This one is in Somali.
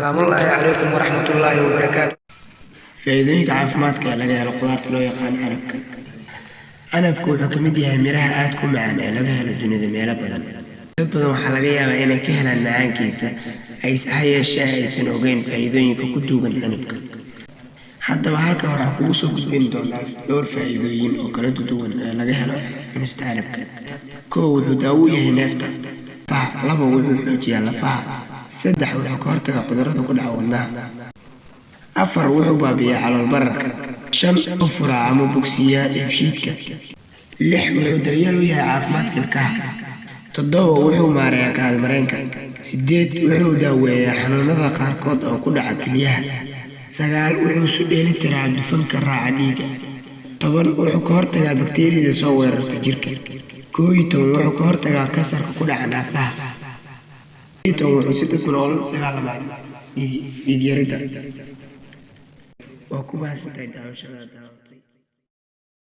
Salaamullaahi calaykum waraxmatullaahi wabarakaatu. Faa'iidooyinka caafimaadka ee laga helo khudaarta loo yaqaan canabka. Canabku wuxuu ka mid yahay miraha aadka u macaan ee laga helo dunida meelo badan. Dad badan waxaa laga yaabaa inay ka helaan macaankiisa, ha yeeshee aysan ogeyn faa'iidooyinka ku duugan canabka. Haddaba halkan waxaan kugu soo gudbin doonaa dhowr faa'iidooyin oo kala duwan ee laga helo cunista canabka. 1, wuxuu daawo u yahay neefta. 2, wuxuu xoojiyaa lafaha. 3, wuxuu ka hortagaa cudurrada ku dhaca wadnaha. 4, wuxuu baabi'iyaa calool bararka. 5, wuxuu furaa ama bogsiiyaa dheefshiidka. 6, wuxuu daryeel u yahay caafimaadka ilkaha. 7, wuxuu maareeyaa kaadi mareenka. 8, wuxuu daaweeyaa xanuunada qaarkood oo ku dhaca kelyaha. 9, wuxuu isu dheeli tiraa dufanka raaca dhiigga. 10, wuxuu ka hortagaa bakteeriyada soo weerarta jirka. 11, wuxuu ka hortagaa kansarka ku dhaca naasaha. 12, wuxuu si dadban ula dagaalamaa dhiig yarida. Waa ku mahadsantahay daawashadaada.